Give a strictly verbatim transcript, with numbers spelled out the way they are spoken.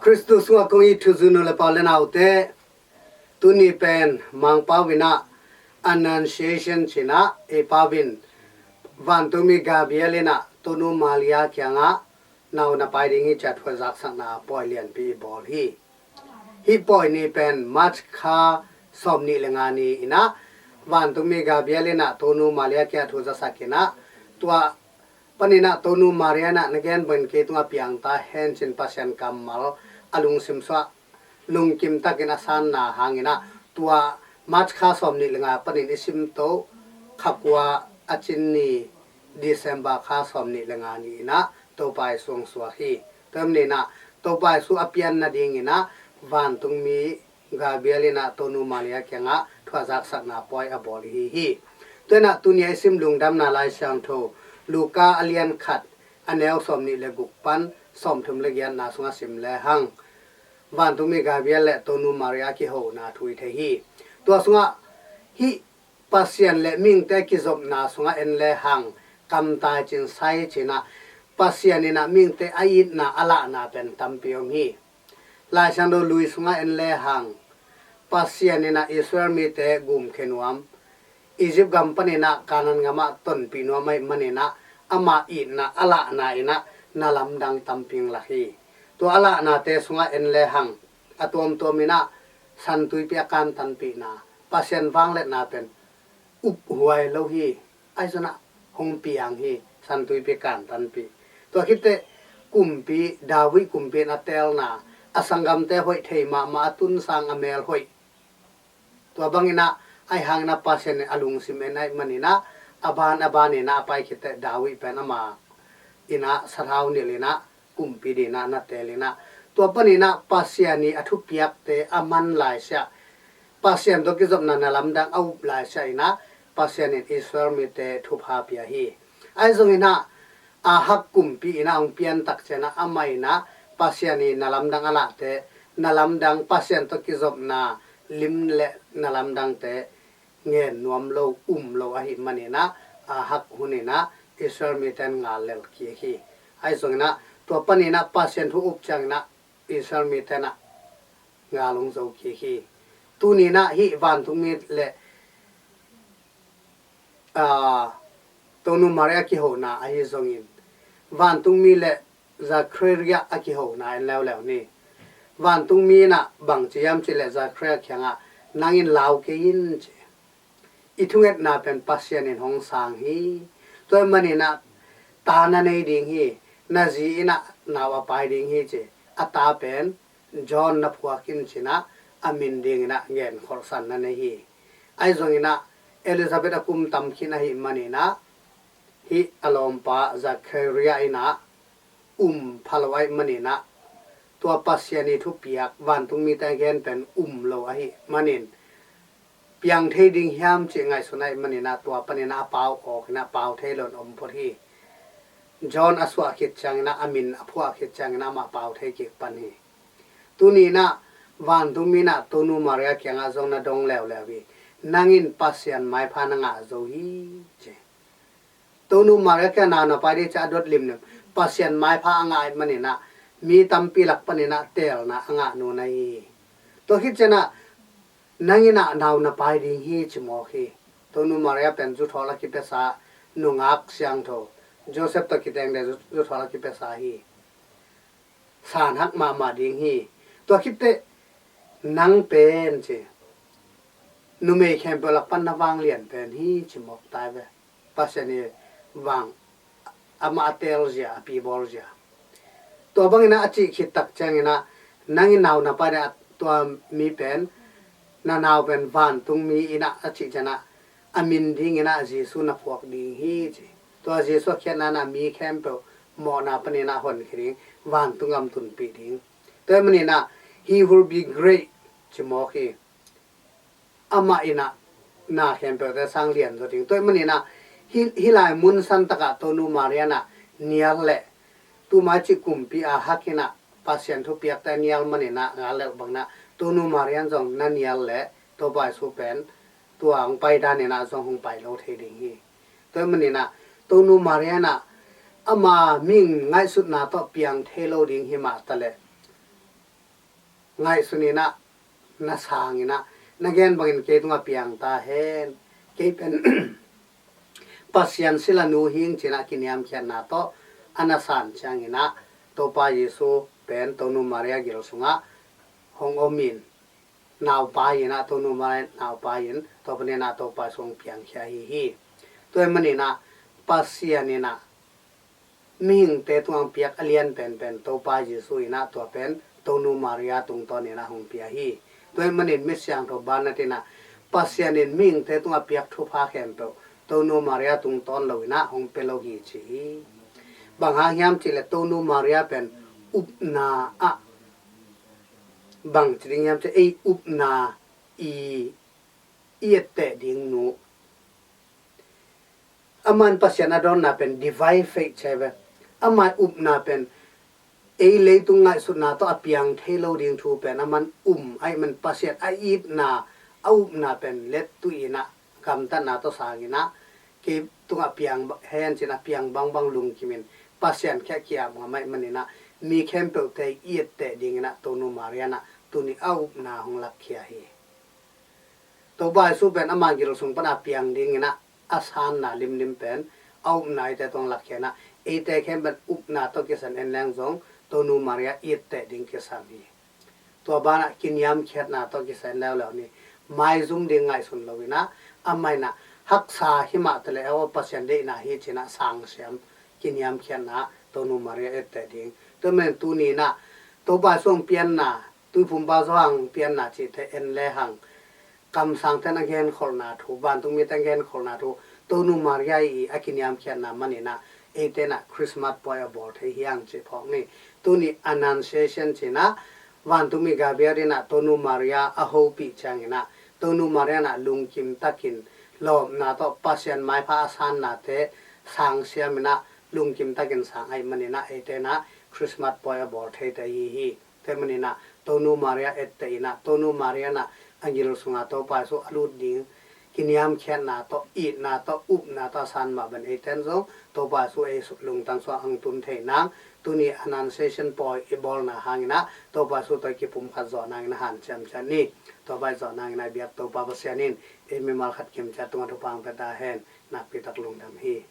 Khristu sungah kong it thuzui nu le pa u le naute, tuni pen Mangpau in ah Annunciation ci-in ah, ei pau in vantungmi Gabriel in ah Tonu Maria kiangah nau na pai ding hi ci-a thu zaksakna pawi lianpi i bawl hi. Hih pawi ni pen March kha sawmnih le nga ni in ah vantungmi Gabriel in ah Tonu Maria kiangah thu zasak in ah, tua panin ah Tonu Maria in ah na gen bangin kei tungah piang ta hen ci-in Pasian kammal a lungsim sungah lungkim takin a sanna hangin ah, tua March kha sawmnih le nga panin i simto kha kua a cin ni December kha sawmnih le nga ni in ah Topa Jesu hong suak hi. Tua hi manin ah Topa Jesu a pian nadingin ah vantungmi Gabriel in ah Tonu Maria kiangah thu zaksakna pawi a bawl i hi hi. Tua hi in ah tuni a i sim Lungdamna Lai Siangtho Luka a lian khat, a neu sawmnih le guk pan sawmthum le giatna sungah sim lehang vantungmi Gabriel le Tonu Maria kihona thu i thei hi. Tua sungah hih Pasian le mihingte kizopna sungah en lehang kamtai cin sai cin ah Pasian in ah mihingte a itna a lahna pen tampi om hi. Lai Siangtho Lui sungah en lehang Pasian in ah Israel mite gumkhia nuam, Egypt gam panin ah Kanaan gamah tonpih nuam ahih manin ah ama itna a lahna in ah na lamdang tampi hong lak hi. Tua a lahnate sungah en lehang a tuamtuam in ah San Tuipi a kantanpihna, Pasian vangliatna pen uphuai lo hi. Ahi zongin ah hong piang hi San Tuipi kantanpih. Tua khit teh kumpi, David kumpi in a teelna, a sanggamte hoih thei mahmah, a tunsang a mel hoih. Tua bangin ah ahi hangin ah Pasian in a lungsim en ahih manin ah a ban a ban in ah a pai khit teh David pen ama in ah sathau nilh in ah kumpi dingin ah na teel in ah, tua panin ah Pasian i a thupiakte a man laisiah, Pasian tawh kizopna na lamdang a up laisiah in ah Pasian in Israel mite thupha pia hi. Ahi zongin ah Ahab kumpi in ah hong pian tak ciangin ah amah in ah Pasian i na lamdang a lahte, na lamdang, Pasian tawh kizopna lim le na lamdangte ngen nuam lo, um lo ahih manin ah Ahab hun in ah Israel mite in ngal lel kik hi. Ahi zongin ah tua panin ah Pasian thu up ciangin ah Israel mite in ah ngal hong zo kik hi. Tuni in ah hih vantungmi le, aa, Tonu Maria kihona ahi zongin vantungmi le Zakaria a kihona en leuleu ni. Vantungmi in ah bang ci hiam cih leh Zakaria kiangah, nang in lau kei in ci. I thungetna pen Pasian in hong sang hi. Tua ahih manin ah ta na nei ding hi. Na zi in ah nau a pai ding hi ci. A ta pen John na phuak in ci-in ah a min dingin ah ngenkholhsan na nei hi. Ahi zongin ah Elizabeth a kum tam khin ahih manin ah hih a lawmpa Zakaria in ah um pha lo ahih manin ah tua Pasian i thupiak vantungmite a gen pen um lo ahih manin piang thei ding hiam cih ngaihsun ahih manin ah tua panin ah a pau awk in ah pau thei loin om phot hi. John a suah khit ciangin ah a min a phuah khit ciangin ah amah pau thei kik pan hi. Tuni in ah vantungmi in ah Tonu Maria kiangah zong na dong leuleu hi. Nang in Pasian maipha na ngah zo hi ci. Tonu Maria kiangah nau na pai ding ci a dot limlim Pasian maipha a ngah ahih manin ah mi tampi lak panin ah teelna a ngah nu na hi hi. Tua khit ciangin ah nang in ah nau na pai ding hi ci mawk hi. Tonu Maria pen zuthawl a kipiasa nungak siangtho, Joseph tawh kiteng ding zu-, zuthawl a kipiasa hi. Sanhak mahmah ding hi. Tua khit teh nang pen ci, numei khempeuh lak pan na vanglian pen hi ci mawk tai ve. Pasian i vang amah a teel zia, a pibawl zia. Tua bangin ah a cih khit tak ciangin ah nang in nau na pai ding, tua mi pen, na nau pen vantungmi in ah a cih ciangin ah a min dingin ah Jesu na phuak ding hi ci. Tua Jesu a khiatna in ah mi khempeuh mawhna panin ah honkhia ding, vantung gam tunpih ding. Tua ahih manin ah he will be great ci mawk hi. Amah in ah na khempeuhte sang lian zaw ding. Tua ahih manin ah hih, hih lai mun san takah Tonu Maria in ah nial leh, tuma cih kumpi Ahab in ah Pasian thupiakte nial manin ah ngal leh bangin ah Tonu Maria in zong na nial leh Topa Jesu pen tua hong pai danin ah zong hong pai lo thei ding hi. Tua ahih manin ah Tonu Maria in ah ama mihing ngaihsutna tawh piang thei lo ding hi mah taleh ngaihsun in ah, na sang in ah, na gen bangin kei tungah piang ta hen. Kei pen Pasian silanu hing ci-in ah kiniamkhiatna tawh a na san ciangin ah, Topa Jesu pen Tonu Maria gil sungah hong om in, naupai in ah, Tonu Maria naupai in, tua panin ah Topa Jesu hong piangkhia ahi hi. Tua ahih manin ah Pasian in ah mihingte tungah piak a lian penpen Topa Jesu in ah tua pen Tonu Maria tungtawn in ah hong pia hi. Tua ahih manin Misiangtho Bernard in ah Pasian in mihingte tungah piak thupha khempeuh Tonu Maria tungtawn lo in ah hong pia lo hi ci hi. Bang hang hiam cih leh Tonu Maria pen upna ah, bang ci ding hiam cih leh ei upna i, i etteh ding nu. Aman Pasian a dawnna pen divine faith ci hi ve. Ama upna pen ei leitung ngaihsutna tawh a piang thei lo ding thu pen aman um ahih man Pasian a itna, a upna pen lettui in ah, gamtatna tawh sang in ah, kei tungah piang hen ci-in a piang bangbang lungkim in Pasian kiang a ki-ap ngam ahih manin ah mi khempeuhte i etteh ding in ah Tonu Maria in ah tuni a upna hong lakkhia hi. Topa Jesu pen ama gil sung pan a piang ding in ah a sanna limlim pen a upna eite tungah lakkhia in ah, eite khempeuh upna tawh kisam en leng zong Tonu Maria i etteh ding kisam hi. Tua banah kiniamkhiatna tawh kisam en leuleu ni. Maizum ding ngaihsun lo in ah, amah in ah haksa hi mah taleh aw Pasian deihna hi ci-in ah sangsiam kiniamkhiatna Tonu Maria etteh ding. Tua ahih manin tuni in ah Topa Jesu hong pianna, Tuiphumpa Johan hong pianna cihte en lehang, kamsangte'n a genkholhna thu, vantungmite'n a genkholhna thu, Tonu Maria i a kiniamkhiatna manin ah eite in ah Christmas pawi a bawl thei hi hang cih phawk ni. Tuni Annunciation ci-in ah vantungmi Gabriel in ah Tonu Maria a hopih ciangin ah, Tonu Maria in ah lungkim takin lawpna tawh Pasian maipha a sannate sangsiam in ah lungkim takin sang ahih manin ah eite in ah Christmas pawi a bawl theite ahi hi. Tua ahih manin ah Tonu Maria etteh in ah, Tonu Maria in ah a gil sungah Topa Jesu a lut ding kiniamkhiatna tawh, itna tawh, upna tawh a san mah bangin eite'n zong Topa Jesu ei lungtang sungah hong tun theih nang, tuni Annunciation pawi i bawlna hangin ah Topa Jesu tawh i kipumkhat zawh nangin ah hanciam ciat ni. Tua bang i zawh nangin ah i biak Topa Pasian in ei mimal khat kimciat tungah thupha hong pia ta hen. Nakpi tak lungdam hi.